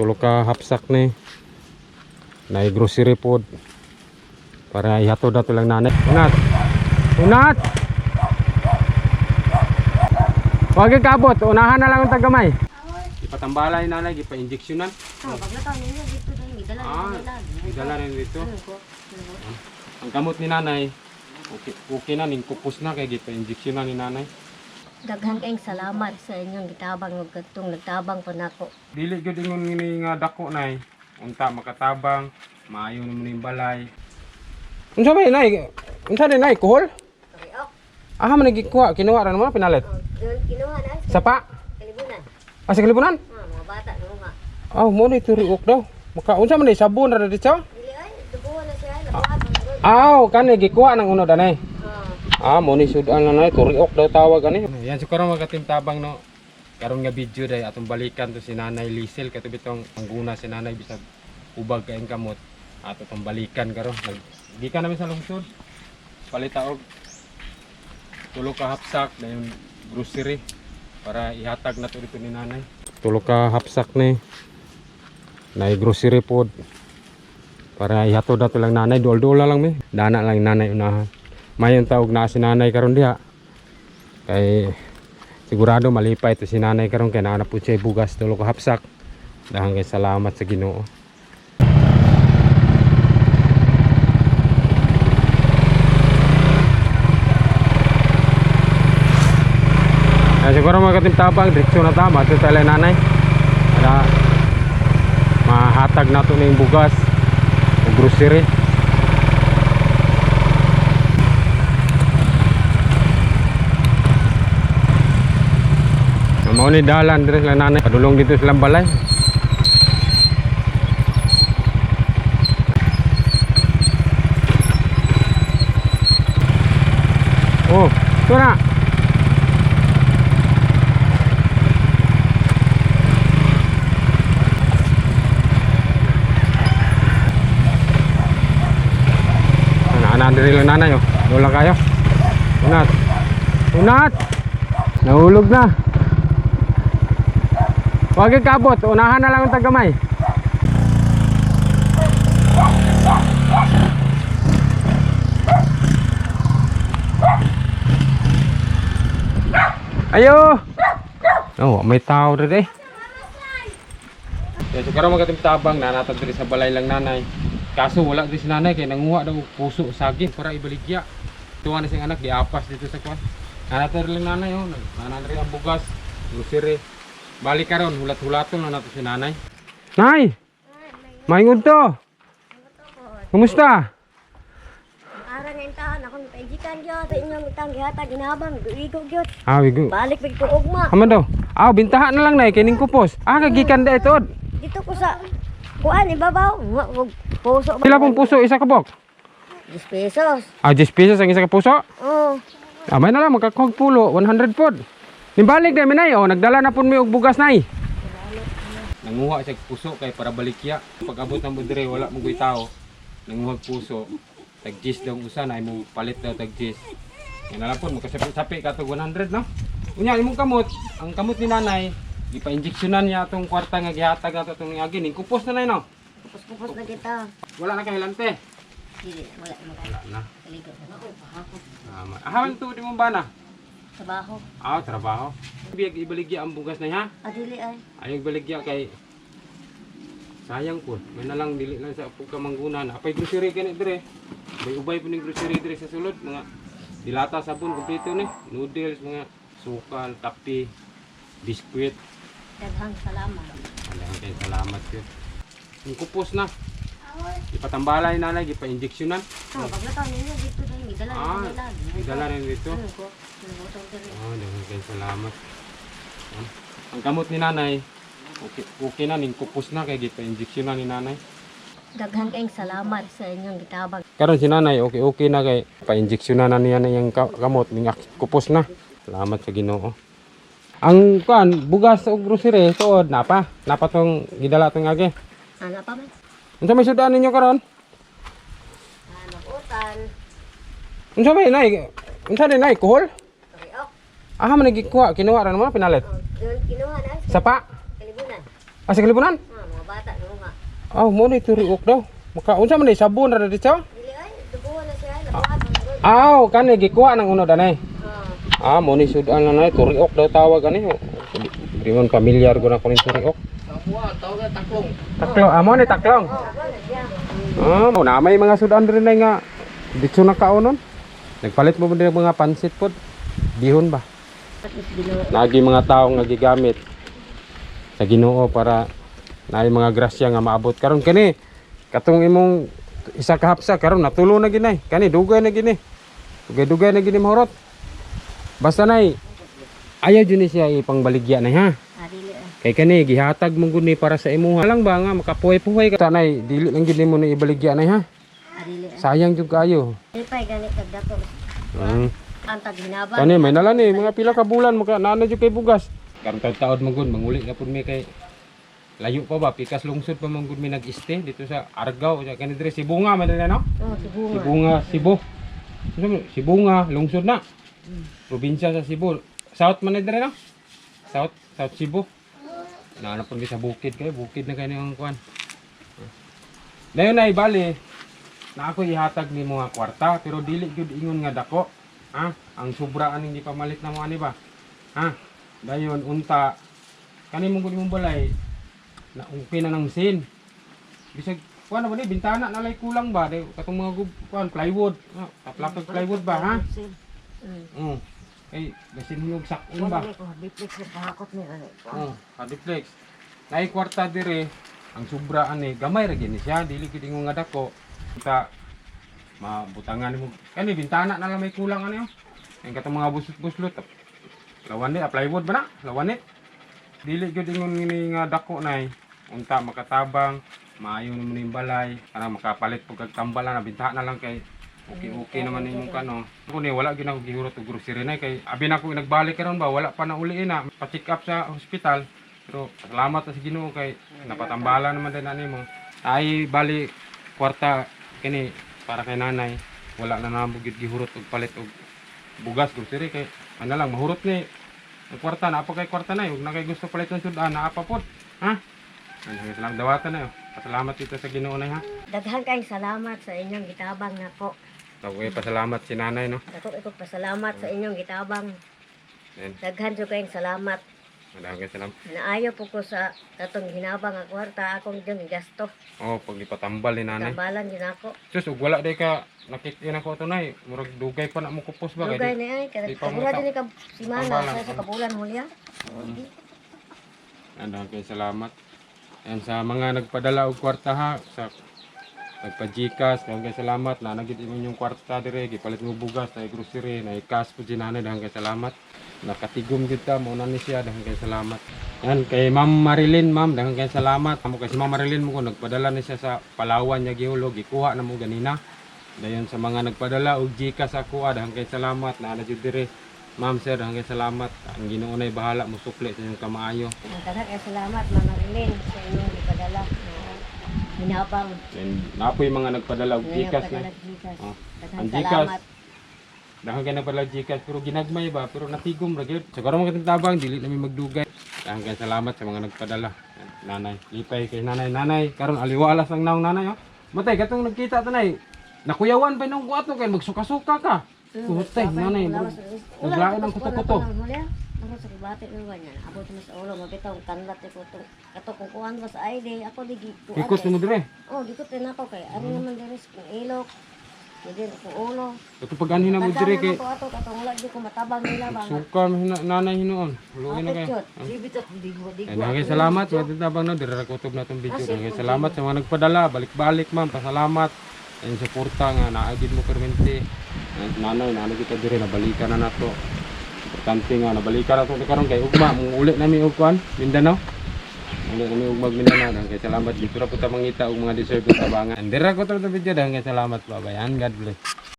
Tulo ka hapsak ni. Nay grocery pod. Para ihatod na to lang nanay. Unat. Unat. Wag kabot, unahan na lang ang tagamay. Ipatambala ni nanay, gipa-injectionan. Oh, paglakaw ninyo dito dahil gidala Ah, nila. gidala rin dito. Ano ko? Ang kamot ni nanay, okay, okay na, ning kupos na kay gipa-injectionan ni nanay. Daghan kayong salamat sa inyong gitabang ug kadtong nagtabang pa nako. Dili gyud ingon ni nga dako nay. Unta makatabang, maayo naman ning balay. Unsa may nay? Unsa din nay kuhol? Okay, ok. Ah, man gikuha, kinuha ra naman pinalit. Oh, yun, kinuha na sa Sapa? kalibunan. Ah, sa kalibunan? Ah, mga bata nunga. Ah, mo ni turiok daw. Maka unsa man ni sabon ra dito? Dili ay, duguan na siya, nabuhat man gud. Aw, kani gikuha nang unod anay. Ah, Ah, mo ni sudan na nay, turiok daw tawag ani. Yan siguro mga tabang no. Karon nga video day atong balikan to si Nanay Lisel kato bitong angguna si Nanay bisag ubag kaayong kamot. Ato tong balikan karon. Gikan namin sa lungsod. Palita og tulo ka hapsak dayon grocery para ihatag na to dito ni Nanay. Tulo ka hapsak ni. Nay grocery pod. Para ihatod na to lang nanay, duol-duol na lang mi. Dana lang nanay unahan. Mayon taog na si nanay karon diha. Kay sigurado malipay to si nanay karon kay naa na pud siya bugas tulo ka hapsak. Dahang kay salamat sa Ginoo. Ay, siguro mga katimtabang, diretso na tama. Ito tayo nanay. Para mahatag na ito na yung bugas o grocery. Mao ni dalan dire sila nanay. Padulong dito silang balay. Oh, ito na. Ana diri lang nanay oh. Wala kayo. Unat. Unat. Nahulog na. Wag kabot, unahan na lang ang tagamay. Ayo. Oh, may tao diri eh. Ya, so karon mga tabang nanatag diri sa balay lang nanay. Kaso wala diri si nanay kay nanguha daw og puso saging para ibaligya. Tuwa na siyang anak giapas dito sa kwan. Nanatag lang nanay oh, nanatag ang bugas, grocery. Balik karon hulat-hulaton na nato si nanay. Nay! Maingod to. Kumusta? Ara nga intahan akong paigikan gyud sa inyong itang gihatag ginabang duigo gyud. Ah, wigo. Balik big ko ugma. Haman daw. Ah, bintahan na lang nay kining kupos. Ah, kagikan da ito. Dito ko sa kuan ibabaw, wa og puso ba? Pila pong puso isa ka bok? 10 pesos. Ah, 10 pesos ang isa ka puso. Oh, Ah, may na lang magkakuhag pulo, 100 pod. Nimbalik na minay, oh, nagdala na pud mi og bugas nay. Nanguha siya og puso kay para balikya. Pag abot ng budre wala mo tao. Nanguha og puso. Tag 10 daw ang usa na imo palit daw tag 10. Yan na lang pod makasapi-sapi ka tog 100 no. Unya imong kamot, ang kamot ni nanay, gipa-injeksyonan niya atong kwarta nga gihatag nato atong agi ning kupos na nay no. kupos-kupos na kita. Wala na kay hilante. Dili wala mo Wala na. kaligo. Tama. Ah, to di mo ba na? Trabaho. Ah, trabaho. Biyag ibaligya ang bugas na ha. Ah, dili ay. Ayaw baligya kay sayang po. May nalang dili lang sa pagkamangguna. Apay grocery kani dire. May ubay po ning grocery dire sa sulod mga dilata sabon kompleto ni, noodles, mga sukal, kape, biskwit. Daghang salamat. Alam kay salamat yun. Ang kupos na. Ipatambala ni nanay, gipa-injectionan. Oh, paglakaw ninyo dito dahil gidala Ah, nila. gidala rin dito. Ano ko? Nabutong diri. Ah, dahil kay salamat. Ah, ang kamot ni nanay, okay, okay na, ning kupos na kay gipa-injectionan ni nanay. Daghan kayong salamat sa inyong gitabang. Karon si nanay, okay okay na kay pa-injeksyonan na niya na yung kamot ning kupos na. Salamat sa Ginoo. Ang kuan bugas ug grocery tuod napa. Napa tong gidala tong agi. Ano pa man? Unsa may sudan ninyo karon? Ano utan? Unsa may nay? Unsa din nay kuhol? Okay, ok. Ah, man gikuha, kinuha ra naman pinalit. Oh, yun, kinuha na sa Sapa? kalibunan. Ah, sa kalibunan? Ah, mga Bata no nga. Ah, mo ni turiok daw. Maka unsa man ni sabon ra dito? Dili ay duguan na siya nabuhat man gud. Aw, kani gikuha ng uno danay. Ah. Ah, mo ni sudan na nay turiok daw tawag ani. Di man familiar ko na ko ning turiok. Taklong. Taklong, ah, mo ni taklong. Oh, wala siya. Ah, mo na may mga sudan rin na nga dito na kaonon. Nagpalit mo ba din mga pansit pod? Bihon ba? Nagi mga tao nga gigamit sa Ginoo para naay mga grasya nga maabot karon kani katong imong isa ka hapsa karon natulo na ginay kani dugay na gini, dugay-dugay na gini mahurot. Basta nay, ayaw jud ni siya ipangbaligya nay ha. Ah, dili ay. Kay kani gihatag mo gud ni para sa imuha lang ba nga makapuhay-puhay ka nay, dili lang gid nimo ni ibaligya nay ha. Ah, dili ay. Sayang jud kaayo. Lipay gani kag dako. Ang tag hinabang. Kani may nala ni mga pila ka bulan maka naana jud kay bugas. Karon taud man gud manguli na pud mi kay layo pa ba, pikas lungsod pa man gud mi nag-stay dito sa Argao sa kani diri Sibunga man diri no? Oh, Sibunga. Sibunga, Cebu. Unsa man? Sibunga, lungsod na. Probinsya sa Cebu. South man ni diri no? South, South Cebu. Naana pud mi sa bukid kayo, bukid na kayo ang kuan. Dayon ay bali na ako ihatag ni mga kwarta pero dili gyud ingon nga dako. Ha? Ang sobra aning gipamalit na mo ani ba? Ha? Dayon unta kani mong gud imong balay na okay na ng sin. Bisag kuan na ba ni bintana na lay kulang ba day katong mga kuan plywood. Ha, taplak og plywood ba ha? Kay basin hiyog sakon ba? Oh, hadiflex. Nay kwarta dire ang sobra ani gamay ra gyud ni siya, dili gyud ingon nga dako. Ta mabutangan nimo kani bintana na lang may kulang ani oh. Ang katong mga buslot-buslot. Lawan ni plywood ba na? Lawan ni. Dili gyud ingon ni nga dako nay. Unta makatabang, maayo naman yung balay, para makapalit pug kag tambala na bintana lang kay okay okay naman imong kano. Ako ni wala gyud ako gihurot og grocery nay kay abi na ako nagbalik karon ba, wala pa na uli na pa-check up sa hospital. Pero salamat sa Ginoo kay napatambala naman din ani mo. Ay bali kwarta kini para kay nanay. Wala na namo gyud gihurot og palit og bugas, grocery kay ano lang mahurot ni ang kwarta na pa kay kwarta na ug na kay gusto palit ng sudan naa pa pod. Ha? Ano, salamat dawatan na yo. Pasalamat dito sa Ginoo nay ha. Daghan kayong salamat sa inyong gitabang nako. Dako pasalamat si nanay no. Dako ko pasalamat sa inyong gitabang. Ayan. Daghan jud kayong salamat. Maraming salamat. Naayo po ko sa katong hinabang nga kwarta akong diyang gasto. Oh, pag ipatambal ni nanay. Tambalan yun ako. Sus, ug wala day ka nakit-in ako tunay. Murag dugay pa na mo kupos ba kay Dugay na ay di pa mo kabula din ka simana tambalan. sa kabulan hulya. Ano, kay salamat. Ayan, sa mga nagpadala og kwarta ha, sa nagpa-Gcash, dahil kay salamat na nagit imo inyong kwarta dire, gipalit mo bugas, na grocery, na cash po si nanay, dahil kay salamat. Nakatigom gyud ta, mao na ni siya, dahil kay salamat. Yan, kay Ma'am Marilyn, ma'am, dahil kay salamat. Amo kay si Ma'am Marilyn mo ko nagpadala ni siya sa Palawan niya gihulog, gikuha na mo ganina. Dayon sa mga nagpadala og Gcash ako, ah, dahil kay salamat na na jud dire. Ma'am, sir, dahil kay salamat. Ang Ginoo nay bahala mo sukli sa inyong kamaayo. Daghan kayong salamat, Ma'am Marilyn, sa inyong gipadala na hinabang. And napoy mga nagpadala og Gcash na. Nagpadala Gcash. Oh. Daghan Ang Gcash. salamat. Dahil kay nagpadala og Gcash pero ginagmay ba pero natigom ra gyud. So karon mga tabang dili nami magdugay. Dahil kay salamat sa mga nagpadala. Nanay, lipay kay nanay, nanay karon aliwalas ang naong nanay oh. Matay katong nagkita tanay. Nakuyawan pa nung kuato kay magsuka-suka ka. Kutay nanay. Naglain ang kuto-kuto. Ako sa bati na ba niya? Abot mo sa ulo, mabitaw ang kanlat ko itong kato kung kuhan ba sa ID, ako di gikuan. Ikot mo dire. Oh, gikot din ako kay ari naman diri sa kong ilok. Di ko ulo. Kato pag anhin na mo dire Tanda kay naman ko ato katong wala di ko matabang nila ba. suka man nanay hinuon. Luoy na kayo. Picture. Ay, maraming salamat. Mga tabang no, dire ra kutob na tong video. Maraming salamat sa mga nagpadala. Balik-balik ma'am, pasalamat. Ang suporta nga naagid mo permente. Ay, nanay, nanay kita dire nabalikan na nato. Importante nga nabalikan na to karon kay ugma mong uli nami og kuan Mindanao. Uli nami og mag Mindanao dahil kay salamat dito ra pud ta mangita og mga deserve tabangan. Dire ra kutob na video dahil kay salamat. Bye bye. And God bless.